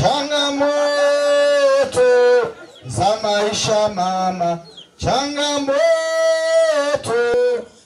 Changamoto za maisha mama, changamoto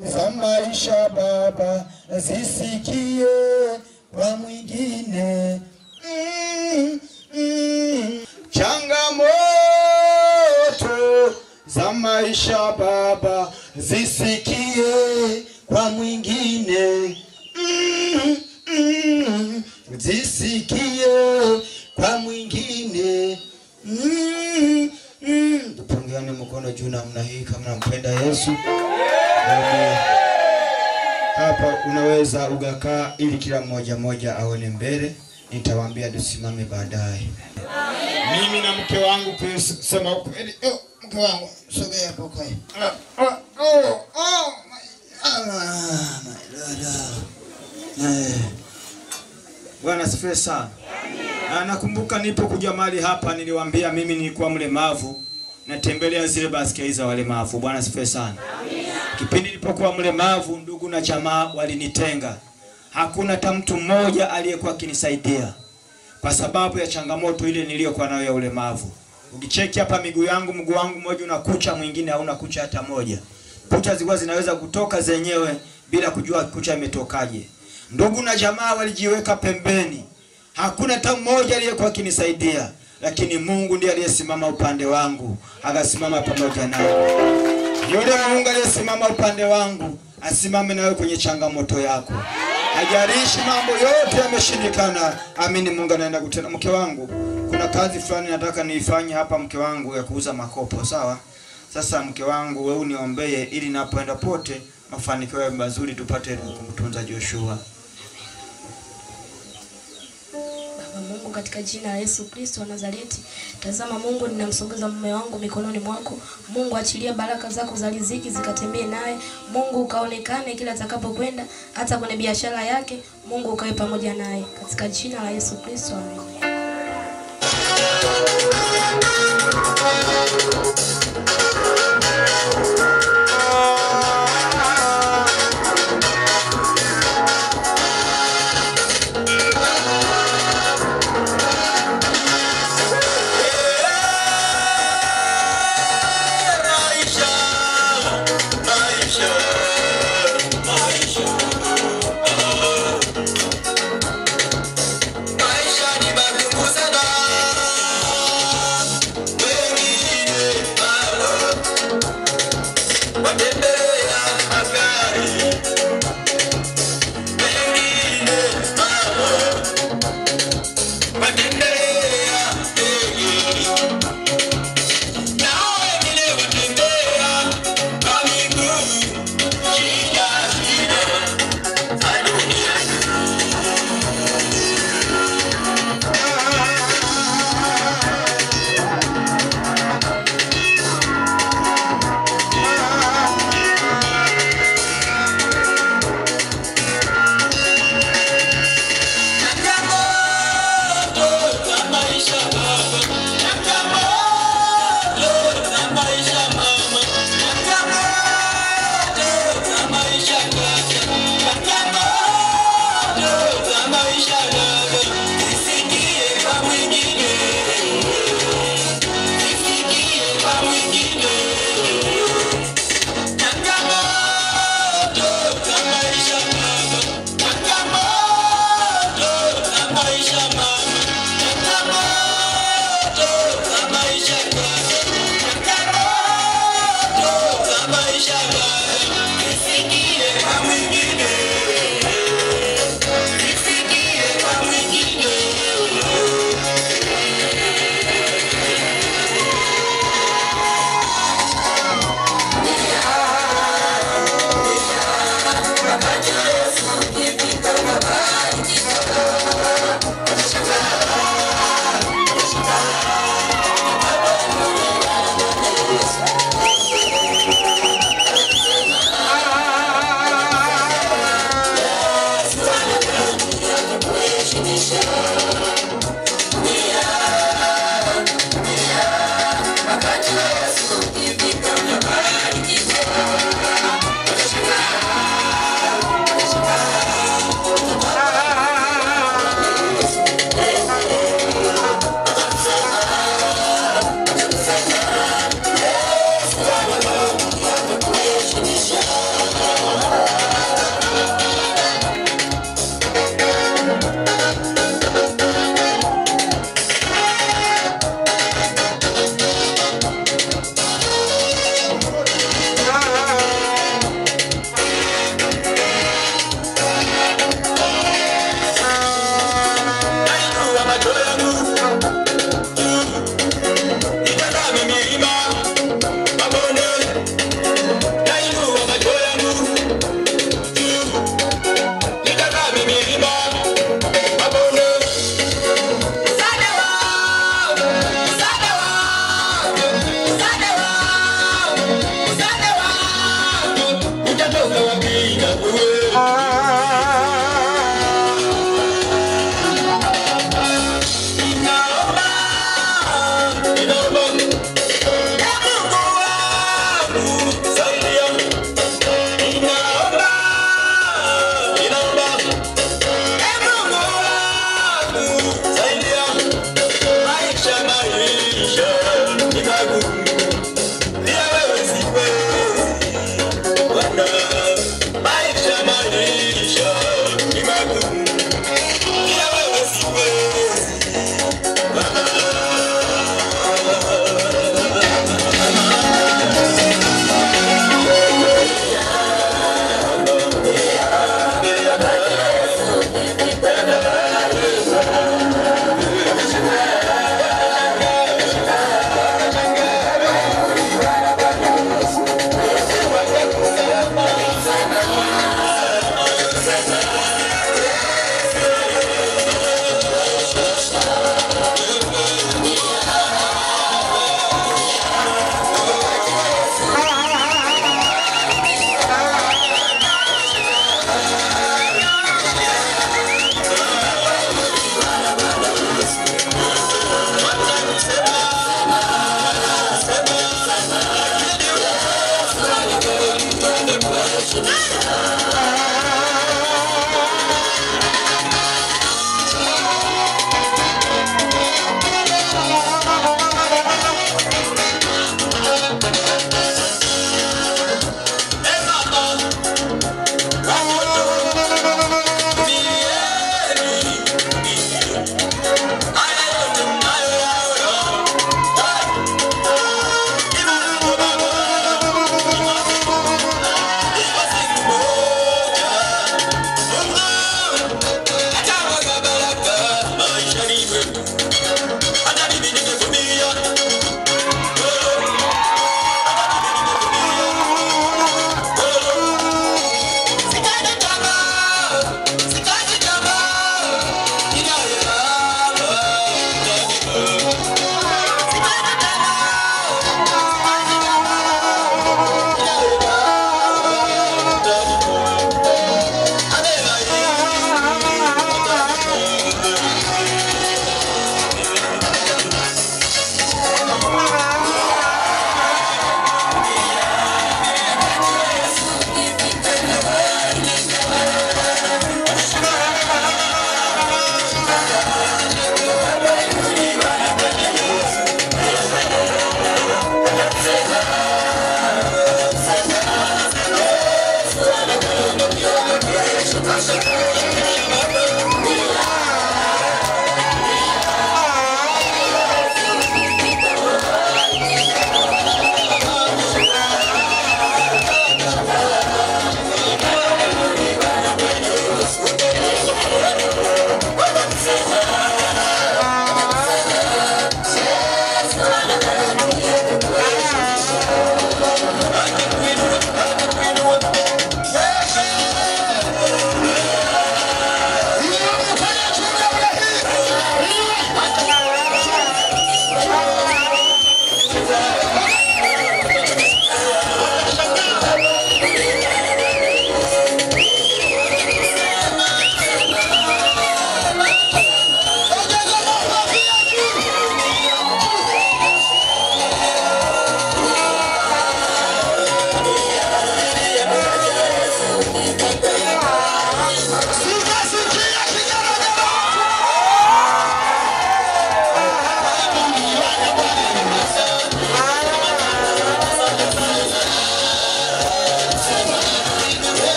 za maisha baba, zisikie kwa mwingine. Changamoto za maisha baba, zisikie kwa mwingine. Zisikie kwa mwingine. Tupungiane mkono juu namna hii kama nampenda Yesu. Hapa unaweza ugakaa ili kila mmoja mmoja aone mbele. Nitawaambia tusimame baadaye. Mimi na mke wangu kusema ukweli. Oh, mke wangu sogea hapo kwa. Oh, my Lord. Bwana asifiwe sana. Na nakumbuka nilipokuja mahali hapa niliwaambia mimi nilikuwa mlemavu, natembelea zile baskeli za walemavu. Bwana asifiwe sana. Kipindi nilipokuwa mlemavu, ndugu na jamaa walinitenga. Hakuna hata mtu mmoja aliyekuwa akinisaidia kwa sababu ya changamoto ile niliyokuwa nayo ya ulemavu. Ukicheki hapa miguu yangu, mguu wangu mmoja una kucha, mwingine hauna kucha hata moja. Kucha zilikuwa zinaweza kutoka zenyewe bila kujua kucha imetokaje. Ndugu na jamaa walijiweka pembeni. Hakuna hata mmoja aliyekuwa akinisaidia, lakini Mungu ndiye aliyesimama upande wangu, akasimama pamoja nami. Yule Mungu aliyesimama upande wangu, asimame nawe kwenye changamoto yako. Hajalishi mambo yote yameshindikana, amini Mungu anaenda kutenda. Mke wangu, kuna kazi fulani nataka niifanye hapa mke wangu, ya kuuza makopo, sawa? Sasa mke wangu, wewe uniombee ili napoenda pote mafanikio yawe mazuri, tupate kumtunza Joshua. Mungu, katika jina la Yesu Kristo wa Nazareti, tazama Mungu, ninamsogeza mume wangu mikononi mwako. Mungu, achilia baraka zako za riziki zikatembee naye. Mungu, ukaonekane kila atakapokwenda, hata kwenye biashara yake. Mungu, ukae pamoja naye katika jina la Yesu Kristo, amen. Maisha ni magumu sana, wengine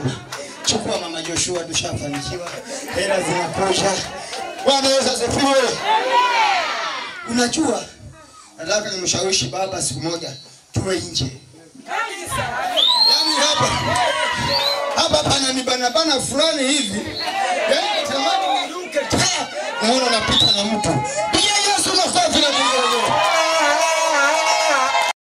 mama. Chukua mama Joshua, tushafanikiwa. Hela zinakuja. Bwana Yesu asifiwe. Unajua, nataka nimshawishi baba siku moja tuwe nje. Yaani hapa pana ni bana fulani hivi. Yaani natamani niruke ta. Naona napita na mtu.